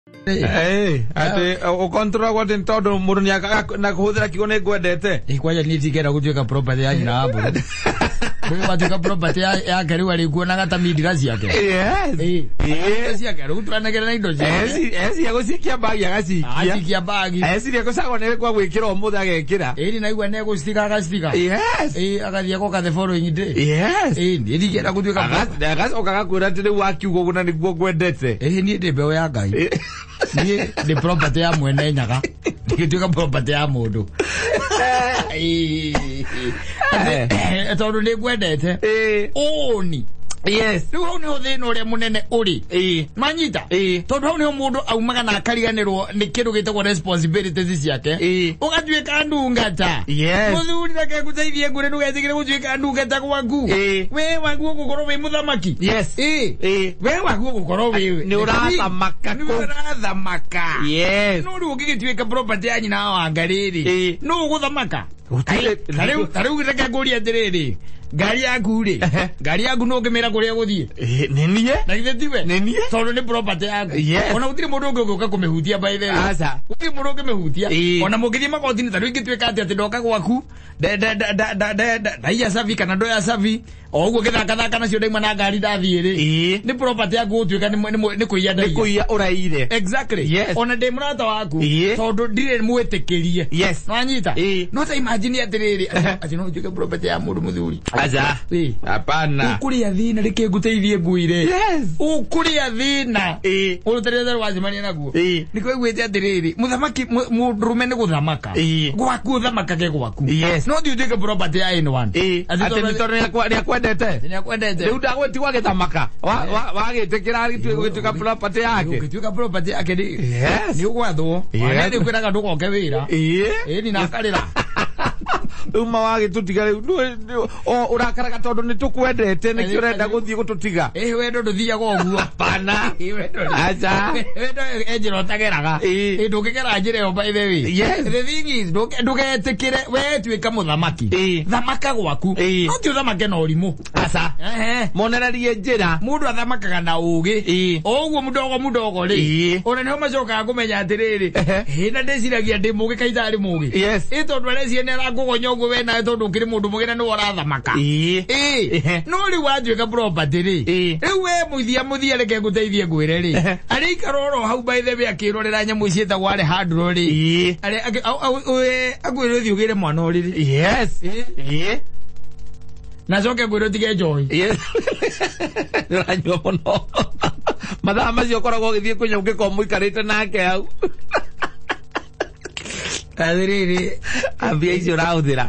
Atĩ ũkontrolagwo atĩ nĩ tondũ mũndũ nĩ na kũhũthĩra kiugo nĩ ngwendete. Kwanja niĩ ndingĩenda gũtuĩka property ya nyina wa mbũrũ. Rĩu watuĩka property yake rĩu arĩkuonaga ta mindira ciake. Yes. Indo ciake rĩu tũranegera na indo ciake. Eciria gũcikia mbagi agacikia. Acikia mbagi. Eciria gũcagwo nĩ kwa gwĩkĩra ũmũthĩ agekĩra. Ĩni naigua nĩ egũcitiga agacitiga. Yes. Ĩĩ agathiĩ agoka the following day. Yes. Ĩĩ niĩ ndingĩenda gũtuĩka Agacoka agakwĩra atĩ rĩu wakiuga ũguo na nĩguo ngwendete. Ĩĩ niĩ ndĩ mbeũ ya Ngai. Niĩ ndĩ property ya mwene Nyaga. Ndingĩtuĩka property ya mũndũ. Ĩĩ. Tondũ nĩ ngwendete. Ũni. Yes. Rĩu hau nĩho thĩna ũrĩa mũnene ũrĩ. Manyita. Tondũ hau nĩho mũndũ aumaga na akariganĩrwo nĩ kĩndũ gĩtagwo responsibilities ciake. Ũgatuĩka ndungata. Yes. Mũthuri reke ngũteithie ngũre ndũgetĩkĩre gũtuĩka ndungata gwaku. We waguo gũkorwo wĩ mũthamaki. Yes. We waguo gũkorwo wĩ Nĩ ũrathamaka Nĩ kũu. ũrathamaka. Yes. No rĩu ũngĩgĩtuĩka property ya nyina wa Wanga rĩrĩ, nũ ũgũthamaka? Gũtirĩ- Ta rĩu reke ngũrie atĩrĩrĩ, ngari yaku rĩ, ngari yaku nũ ũngĩmĩra kũrĩa ũgũthiĩ? Nĩ niĩ. Na githĩ tiwe? Nĩ niĩ. Tondũ nĩ property yaku. Yes. Ona gũtirĩ mũndũ ũngĩ ũngĩũka kũmĩhutia by the way. Aca. Gũtirĩ mũndũ ũngĩmĩhutia. Ona mũngĩthiĩ magoti-inĩ ta rĩu ingĩtuĩka atĩ atĩ ndoka gwaku ndaiya cabi kana ndoya cabi o ũguo ngĩthakathaka nacio ndauma na ngari ndathiĩ rĩ, nĩ property yaku gũtuĩka nĩ kũiya Nĩ ndaiya. kũiya ũraire. Exactly. Yes. Ona ndĩ mũrata waku tondũ ndirĩ mwĩtĩkĩrie. Yes. Nwanyita? No ta imagine atĩrĩrĩ atĩ no njuke property ya mũndũ mũthuri. Aca. Hapana. Ũkũrĩa thĩna reke ngũteithie ngwĩre. Yes. Ũkũrĩa thĩna. Ũrũtarĩte rwacemania naguo. Nĩkĩo iguĩte atĩrĩrĩ mũthamaki mũndũrũme nĩ gũthamaka. Gwaku ũthamakage gwaku. Yes. No ti ũtuĩke property ya anyone. Atĩ nĩ tondũ nĩ akwendete. Nĩ akwendete. Rĩu ndagwĩtigwo agĩthamaka. Wagĩtĩkĩra gũtuĩka property yake. Ũngĩtuĩka property yake nĩ Yes. nĩ ũgwathwo. Yes. Ona nĩ kwĩraga ndũgoke wĩra. Ĩni na akarĩra. Rĩu ma wagĩtũtiga rĩu ũrakaraga tondũ nĩ tũkwendete nĩkĩo ũrenda gũthiĩ gũtũtiga. Ĩ wendo ndũthiaga ũguo. Hapana. Aca. Wendo e njĩra ũtageraga. Ĩ ndũngĩgera njĩra ĩyo by the way. Yes. The thing is ndũgetĩkĩre we tuĩka mũthamaki. Thamaka gwaku. No ti ũthamake na ũrimũ. Aca. Monererie njĩra. Mũndũ athamakaga na ũgĩ. O ũguo mũdogo mũdogo rĩ. Ona nĩho macokaga kũmenya atĩrĩrĩ. Ĩ na ndĩciragia ndĩ mũgĩ kaĩ itarĩ mũgĩ. Yes. Ĩ tondũ areciria nĩ arakũgonya ũguo we nawe tondũ ũkĩrĩ mũndũ mũgĩ na nĩwe ũrathamaka. No rĩu watuĩka property rĩ. Rĩu we mũthia mũthia reke ngũteithie ngwĩre rĩ. Arĩikara oro hau by the way akĩrorera nyamũ ciĩtagwo Alejandro rĩ. Akwĩre ũthiĩ ũgĩre mwana ũrĩrĩ. Yes. Na coke ngwĩre ũtige njohi. Yes. Nĩũranyua mũno. Mathaa macio ũkoragwo ũgĩthiĩ kũnyua ũngĩkorwo mũikarĩte nake hau. Atĩrĩrĩ. Mbia icio ũrahũthĩra.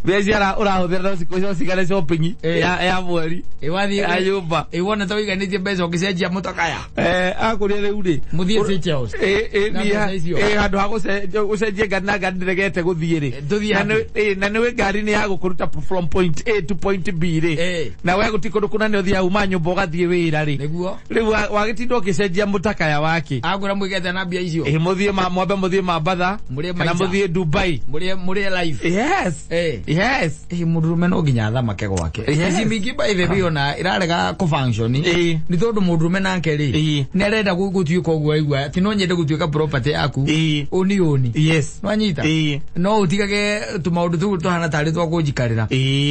Mbia icio ũrahũthĩra no cigane shopping ya mweri. Ya nyũmba. Ĩ wona ta ũiganĩtie mbeca ũngĩcenjia mũtakaya. Akũria rĩu rĩ. Mũthiĩ Seychelles. Na mbeca icio. Handũ ha gũcenjia ngari na ngari ndĩregete gũthiĩ rĩ. Tũthiĩ Na nĩwĩ ngari nĩ ya gũkũruta from point A to point B rĩ. Na we gũtirĩ kũndũ kũnene ũthiaga uma nyũmba ũgathiĩ wĩra rĩ. Nĩguo. Rĩu wagĩtinda ũgĩcenjia mũtakaya wake. Agũra mũigete na mbia icio. Mũthiĩ mwambe mũthiĩ Mambatha. Mũrĩe Kana maica. mũthiĩ Dubai. Mũrĩe life. Yes. Yes. Mũndũrũme no nginya athamake gwake. Yes. Ici mingĩ by the way ona ĩrarega kũ function. Nĩ tondũ mũndũrũme nake rĩ nĩ arenda gũtuĩka ũguo aigua atĩ no nyende gũtuĩka property yaku. Ũni ũni. Yes. Nwanyita? No ũtigage tũmaũndũ tũu tũhana tarĩ twa kũnjikarĩra.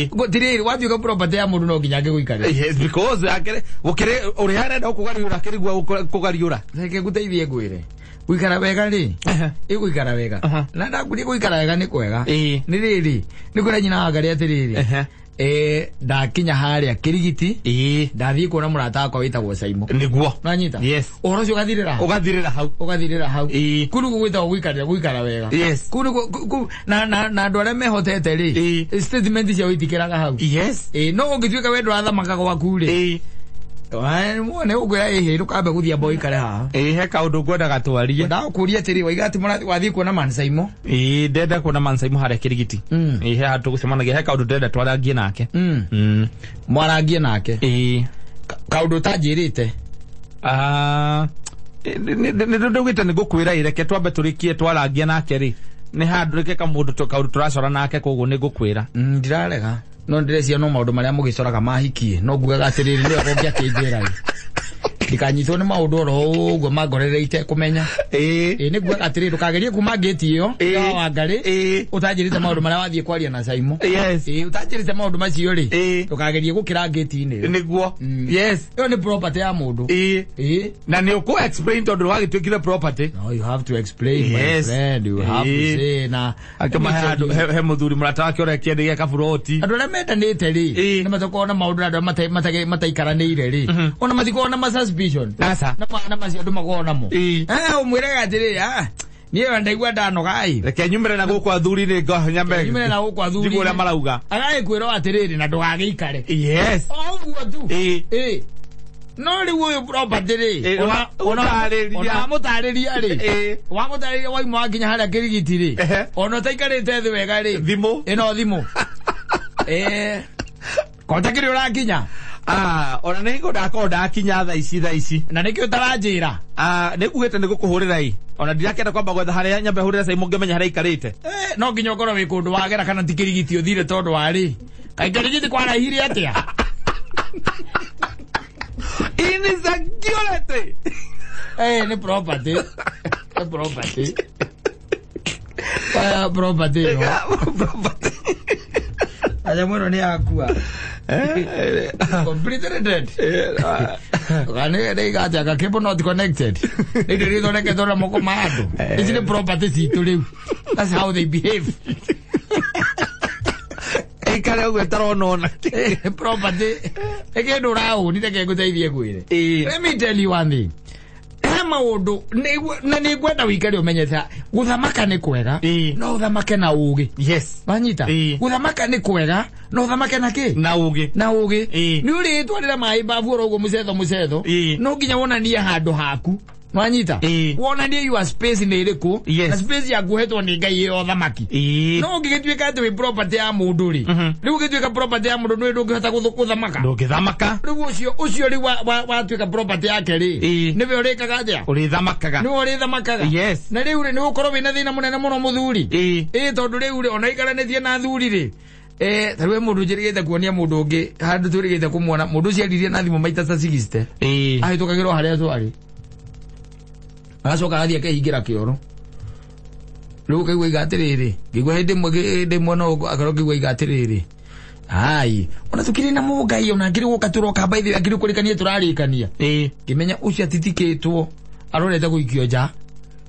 Tirĩrĩ watuĩka property ya mũndũ no nginya angĩgũikarĩra. Yes, because akĩrĩ gũkĩrĩ ũrĩa arenda gũkũgariũra akĩrigua kũgariũra. Reke ngũteithie ngwĩre. Gũikara wega rĩ, ĩgũikara wega. Na ndakwĩria gũikara wega nĩ kwega. Nĩ rĩrĩ, nĩ kwĩra nyina wa Ngarĩ atĩrĩrĩ. Ndakinya harĩa Kĩrigiti, ndathiĩ kuona mũrata wakwa wĩtagwo Saimo. Nĩguo. Nwanyita? Yes. Ũhoro ũcio ũgathirĩra hau. Ũgathirĩra hau. Ũgathirĩra hau. Kũu nĩkuo gwĩtagwo gũikarĩra gũikara wega. Yes. Kũu nĩkuo na na andũ arĩa mehotete rĩ, statement ciao itikĩraga hau. Yes. No ũngĩtuĩka we ndũrathamaka gwaku rĩ. Nĩ ũkwĩra ĩhĩ ndũkambe gũthiĩ amba ũikare haha. He kaũndũ ngwendaga twarie. Ndakũria atĩrĩ waiga atĩ wathiĩ kuona Man Saimo. Ndenda kuona Man Saimo harĩa Kĩrigiti. He handũ tũgũcemanagia he kaũndũ ndĩrenda twarangie nake. Mwarangie nake. Kaũndũ ũtanjĩrĩte. Nĩ ndaugĩte nĩ ngũkwĩra ĩ reke twambe tũrĩkie twarangia nake rĩ. Nĩ handũ reke kamũndũ kaũndũ tũracora nake koguo nĩ ngũkwĩra. Ndirarega. No ndĩreciria no maũndũ marĩa mũgĩcoraga mahikie. No ngugaga atĩrĩrĩ nĩwe ũngĩakĩnjĩra ĩ. Ndikanyitwo nĩ maũndũ oro ũguo mangorereire itekũmenya. Ĩĩ nĩ nguaga atĩrĩ ndũkagerie kuma ngĩti ĩyo ya Wangarĩ ũtanjĩrĩte maũndũ marĩa wathiĩ kwaria na Saimo. Ĩĩ ũtanjĩrĩte maũndũ macio rĩ ndũkagerie gũkĩra ngĩti-inĩ ĩyo. Nĩguo. Yes. Ĩyo nĩ property ya mũndũ. Ĩĩ. Na nĩ ũkũ explain tondũ wagĩtuĩkire property. No, you have to explain, my friend. You have to say na akĩmahe handũ he mũthuri mũrata wake ũrĩa kĩendegia kaburoti. Andũ arĩa mendanĩte rĩ nĩ matakoragwo na maũndũ na andũ arĩa mataikaranĩire rĩ ona matikoragwo na ma suspicion. Aca. Na macio andũ makoragwo namo. Ũmwĩraga atĩrĩrĩ, niĩ ndaigua ndanoga ĩ. Reke nyumĩre na gũkũ athuri rĩ nyambe. Nyumĩre na gũkũ athuri. Njigue ũrĩa marauga. Agagĩkwĩra atĩrĩrĩ na ndũgagĩikare. Yes. O ũguo tu. Ĩĩ. No rĩu ũyũ property rĩ ona wamũtarĩria rĩ wamũtarĩria wauma wakinya harĩa kĩrigiti rĩ ona ũtaikarĩte thĩ wega rĩ thimũ ĩno thimũ konta kĩrĩa ũrakinya. Ona nĩ hingo ndakorwo ndakinya thaa ici na nĩkĩo ũtaranjĩra. Nĩ ngugĩte nĩ gũkũhũrĩra ĩ ona ndirakĩenda kwamba gwetha harĩa nyambe hũrĩre Saimo ngĩmenya harĩa aikarĩte. No nginya ũkorwo wĩ kũndũ wagera kana ti kĩrigiti ũthire tondũ warĩ kaĩ kĩrigiti kwaraihire atĩa? Insecurity. Ni property. Ni property. Property. Property. Aja mweno ni akua. Completely dead. Kani ni gaja ka cable not connected. Ni ndiri thondeketwo na moko ma andu. Ici ni property citu riu. That's how they behave. Ikare ũguo ĩtaronona. Property. Nĩ kĩndũ ũraũnire reke ngũteithie ngwĩre. Let me tell you one thing. He maũndũ na nĩ ngwenda wĩikare ũmenyete gũthamaka nĩ kwega no ũthamake na ũgĩ. Yes. Wanyita? Gũthamaka nĩ kwega no ũthamake na kĩ? Na ũgĩ. Na ũgĩ. Nĩ ũrĩtwarĩra maĩ mbabu oro ũguo mũcetho mũcetho. No nginya wonanie handũ haku. Wanyita? Wonanie your space nĩ ĩrĩkũ na space yaku ũhetwo nĩ Ngai ĩyo thamaki. No ũngĩgĩtuĩka atĩ wĩ property ya mũndũ rĩ rĩu ũngĩtuĩka property ya mũndũ nĩ ndũngĩhota gũthamaka. Ndũngĩthamaka. Rĩu ũcio rĩu watuĩka property yake rĩ nĩwe ũrĩkaga atĩa? Ũrĩthamakaga. Nĩwe ũrĩthamakaga. Yes. Na rĩu rĩ nĩ ũgũkorwo wĩna thĩna mũnene mũno mũthuri. Ĩĩ tondũ rĩu rĩ ona ikaranĩtie na athuri rĩ ta rĩu mũndũ njĩrĩgĩte kuonia mũndũ ũngĩ handũ twĩrĩgĩte kũmuona mũndũ ũcio aririe na thimũ maita ta 60. Ahĩtũkagĩrwo harĩa twarĩ. Agacoka agathiĩ akehingĩra kĩoro. Rĩu ũkaigua iga atĩrĩrĩ, ngĩigua hĩndĩ ĩmwe hĩndĩ ĩmwe no akorwo ngĩigua iga atĩrĩrĩ. Ai, ona tukĩrĩ na mũngai ona akĩrĩ gũka tũroka by the way akĩrĩ kũrĩkania tũrarĩkania. Ngĩmenya ũcio atitikĩtwo arorete gũikio nja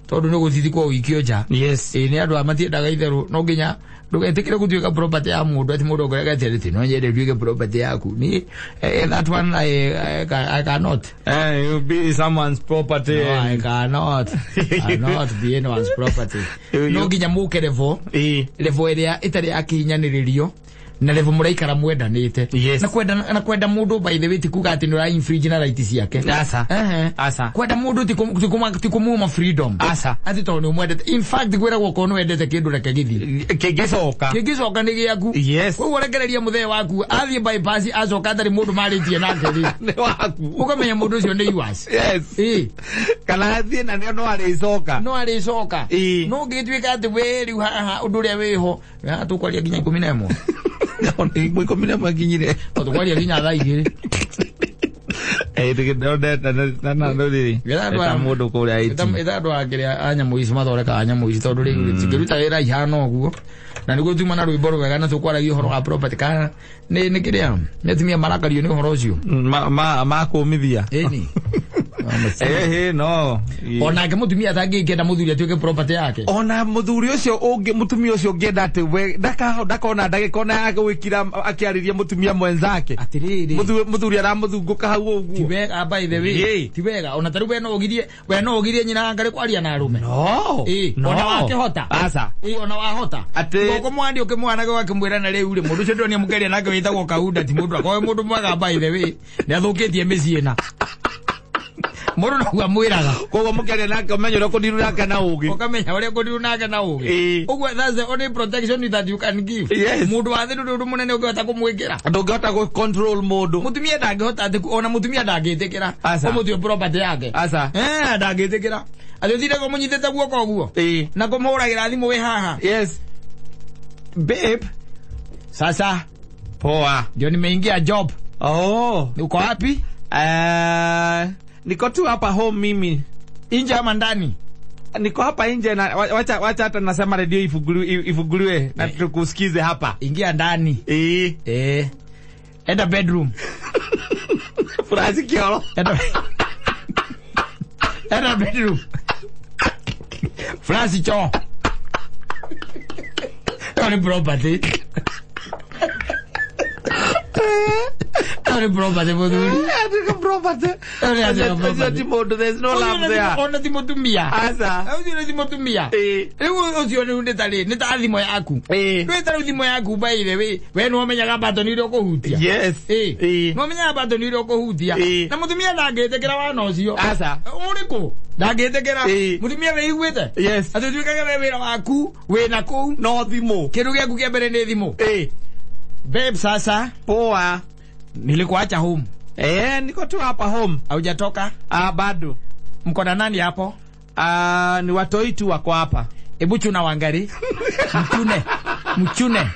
tondũ nĩ gũtitikwo gũikio nja. Yes. Nĩ andũ a matiendaga itherũ no nginya ndũgetĩkĩre gũtuĩka property ya mũndũ atĩ mũndũ ũngorega atĩ no nyende nduĩke property yaku. Ni that one I cannot. You be someone's property. No, I cannot. I cannot be anyone's property. No nginya mũke level. Level ĩrĩa ĩtarĩ ya kĩhinyanĩrĩrio na level mũraikara mwendanĩte. Yes. Na kwenda mũndũ by the way ti kuga atĩ nĩ ũra infringe na right ciake. Aca. Aca. Kwenda mũndũ ti kũmuma freedom. Aca. Atĩ tondũ nĩ ũmwendete. In fact kwĩragwo okorwo nĩ wendete kĩndũ reke gĩthiĩ. Kĩngĩcoka. Kĩngĩcoka nĩ gĩaku. Yes. Koguo rekereria mũthee waku athiĩ bypass acoka atarĩ mũndũ marĩtie nake rĩ. Nĩ waku. Ũkamenya mũndũ ũcio nĩ yours. Yes. Kana athiĩ na no arĩcoka. No arĩcoka. No ũngĩtuĩka atĩ we rĩu haha ũndũ ũrĩa wĩho haha tũkwaria nginya 11. 11 nginyire. Tũkwaria nginya thaa 2. Mũndũ kũrĩa IT. Ĩta andũ a kĩrĩa a nyamũ ici mathondekaga nyamũ ici tondũ rĩu cingĩruta wĩra ihana ũguo na nĩguo tuma na rwĩmbo rwega na tũkwaragia ũhoro wa property kana nĩ kĩrĩa nĩ atumia marakario nĩ ũhoro ũcio makũmithia. Ĩni. No. Onake mũtumia atangĩkĩenda mũthuri atuĩke property yake. Ona mũthuri ũcio ũngĩ mũtumia ũcio ũngĩenda atĩ we ndakona ndagĩka ona ya gwĩkira akĩarĩria mũtumia mwenzake. Atĩrĩrĩ. Mũthuri aramũthungũka hau ũguo. Ti wega by the way. Ti wega ona tarĩu we no ũgirie nyina ngarĩ kwaria na arũme. No. Ona wakĩhota. Aca. Ona wahota. Atĩ ũkũmwandi ũkĩmwanake ũgakĩmwĩra na rĩu rĩ mũndũ ũcio ndĩronia mũkeria nake wĩtagwo Kaunda ti mũndũ akorwo mũndũ mwega by the way nĩ athũkĩtie mĩciĩ na mũndũ noguo amwĩraga. Koguo mũkĩaria nake ũmenye ũrĩa ũkũndiru nake na ũgĩ. Ũkamenya ũrĩa ũkũndiru nake na ũgĩ. Ũguo that's the only protection that you can give. Yes. Mũndũ wa thĩ ndũrĩ ũndũ mũnene ũngĩhota kũmwĩkĩra. Ndũngĩhota gũ control mũndũ. Mũtumia ndangĩhota atĩ ona mũtumia ndangĩtĩkĩra. Ũmũtue property yake. Aca. Ndangĩtĩkĩra. Atĩ ũtinde kũmũnyitĩte guoko ũguo. Na kũmũhũragĩra thimũ wĩ haha. Yes. Babe. Sasa. Poa. Ndio nimeingia job. Oh. Uko wapi? Niko tu hapa home mimi. Nje ama ndani? Niko hapa nje na wacha hata nasema redio ifunguliwe na tukusikize hapa. Ingia ndani. Enda bedroom. Furahi kioro. Enda bedroom. Furahi choo. Ni property. Ni property mudhuri. Ni property. Ni property. There's no love there. Ona ti mutumia. Asa. Ucio ni mutumia. Riu ucio ni ni tari ni ta thimo yaku. Ni ta thimo yaku by the way. We no menyaga button iria ukuhutia. Yes. No menyaga button iria ukuhutia. Na mutumia ndangĩtĩkĩra wana ucio. Asa. Uriku? Ndangĩtĩkĩra. Mutumia wĩiguĩte? Yes. Atĩ tuĩkage we wĩra waku wĩna kũu no thimũ. Kĩndũ gĩaku kĩa mbere nĩ thimũ. Babe, sasa poa. Nilikuacha home. Niko tu hapa home. Haujatoka? Bado. Mko na nani hapo? Ni watoi tu wako hapa. Ebu chuna wangari. Mchune. Mchune.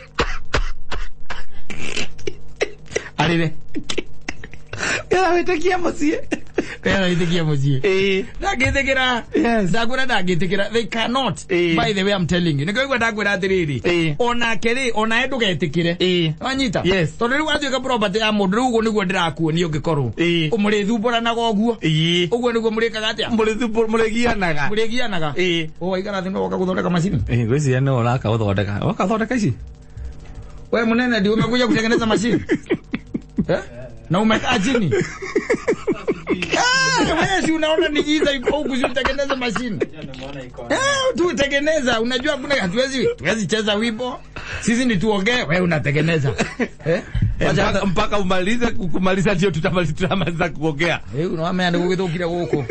Arire. Yala wetakia mucie. Yala wetakia mucie. Ndangĩtĩkĩra. Yes. Ndagwĩra ndangĩtĩkĩra. They cannot. By the way, I'm telling you. Nĩkĩo ndakwĩra atĩrĩrĩ. Onake rĩ, onawe ndũgetĩkĩre. Wanyita? Yes. Tondũ rĩu watuĩka property ya mũndũ, rĩu ũguo nĩguo ndĩrakuonia ũngĩkorwo. Mũrĩthumbũranaga ũguo. Ũguo nĩguo mũrĩkaga atĩa? Mũrĩgianaga. Mũrĩgianaga. Waikara thĩ no woka gũthondeka macini. Ngwĩciria nĩ ũraka gũthondeka. Woka gũthondeka ici? We mũnene, ndio umekuja kutengeneza machine. Na umekaa chini. Wewe si unaona ni giza iko huku, si utengeneze machine. Tu utengeneza, unajua kuna hatuwezi cheza wimbo. Sisi ni tuongee, wewe unatengeneza. Mpaka umalize kumaliza ndio tutamaliza kuongea. Unaona ndio gũgĩthũkire gũkũ.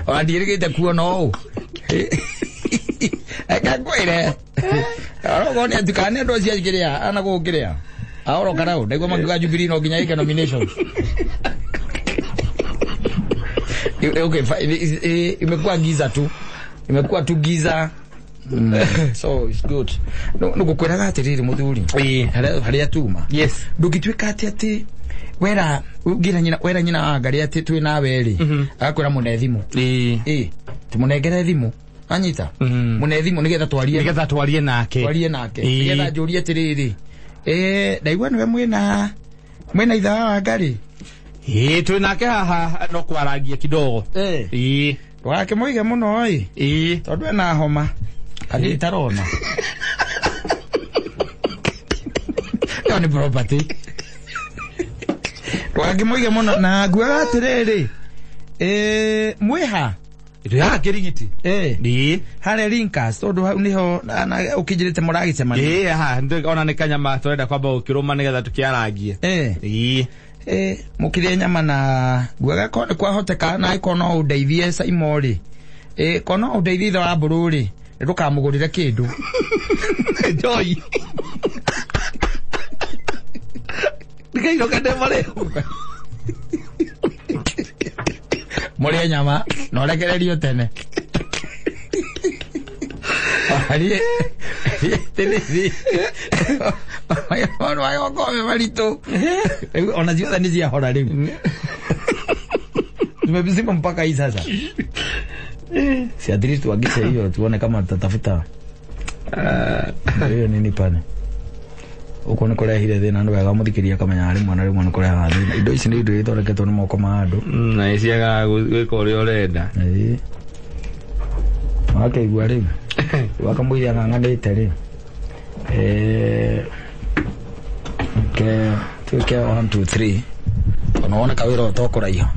Ona ndirigite kuona ũũ. Eka ngwĩre. Orogo nĩ atukane andũ acio kĩrĩa ana gũkĩrĩa. Aoro karau ndaigua makiuga Jubilee no nginya ike nomination. Okay, imekuwa giza tu. Imekuwa tu giza. So it's good. No ngukwiraga atiriri muthuri. Haria tuma. Yes. Ndungituika ati wera ngira nyina wera nyina wangari ati twi nawe ri. Agakwira mune thimu. Tumunengere thimu. Anyita. Mune thimu nigetha twarie. Nigetha twarie nake. Twarie nake. Nigetha njurie atiriri. Ndaigua niwe mwina itha wa Wangari. Twĩ nake haha no kwaragia kidogo. Ndũgakĩmũige mũno ĩ. Tondũ ena homa. Kana itarona. Ĩyo nĩ property. Ndũgakĩmũige mũno na nguaga atĩrĩrĩ. Mwĩha? Twĩ haha Kĩrigiti. Harĩa Linkas tondũ hau nĩho ũkĩnjĩrĩte mũragĩcemania. Haha ona nĩ kanyama tũrenda kwamba gũkĩrũma nĩgetha tũkĩarangie. Mũkĩrĩe nyama na nguaga ko nĩ kwahoteka na angĩkorwo no ũndeithie Saimo rĩ. Ko no ũndeithie ithe wa Mbũrũ rĩ, ndũkamũgũrĩre kĩndũ. Joy. Ndikainoka ndemare. Mũrĩe nyama na ũrekererio tene. Arie tene. Maũndũ maya makoragwo me maritũ. Ona ciothe nĩ ciahora rĩu. Tumebizima mpaka hii sasa. Si at least tuagishe hiyo tuone kama tutatafuta. Hiyo nini pale. Uko nĩ kũrehire thĩna nĩ wega mũthikĩria kamenya harĩ mwana rĩmwe nĩ kũrehaga thĩna. Indo ici nĩ indo ithondeketwo nĩ moko ma andũ. Na iciagaga gwĩka ũrĩa ũrenda. Wakĩigua rĩu. Wakamũiria ng'ang'anĩte rĩ. Tuweke 1 2 3. Unaona kawira ũtokũraiha.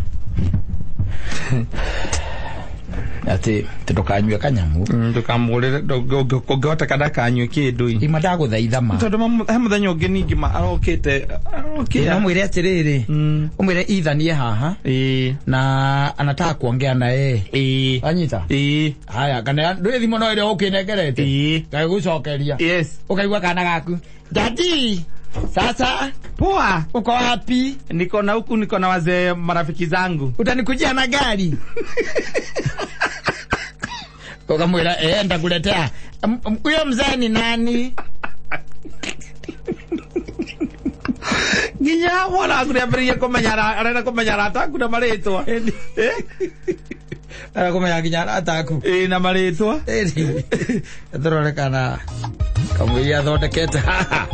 Ati ndũkanyue kanyamu. Ndũkamũgũrĩre ũngĩhoteka ndakanyue kĩndũ. Ima ndagũthaitha ma. Tondũ he mũthenya ũngĩ ningĩ ma arokĩte. No mwĩre atĩrĩrĩ. Ũmwĩre Ethan ye haha. Na anataka kuongea na yeye. Anyita? Haya kana ndũrĩ thimũ no ĩrĩa ũkĩnengerete. Ngagũcokeria. Yes. Ũkaigua kana gaku. Daddy. Sasa poa, uko wapi? Niko na huku, niko na wazee marafiki zangu. Utanikujia na gari? Ukamwira nitakuletea. Huyo mzee ni nani? Nginya mwana waku nĩambĩrĩirie kũmenya arenda kũmenya arata aku na marĩtwa. Arakũmenya nginya arata aku. Ĩ, na marĩtwa. Tũrore kana kamũiria athondekete haha.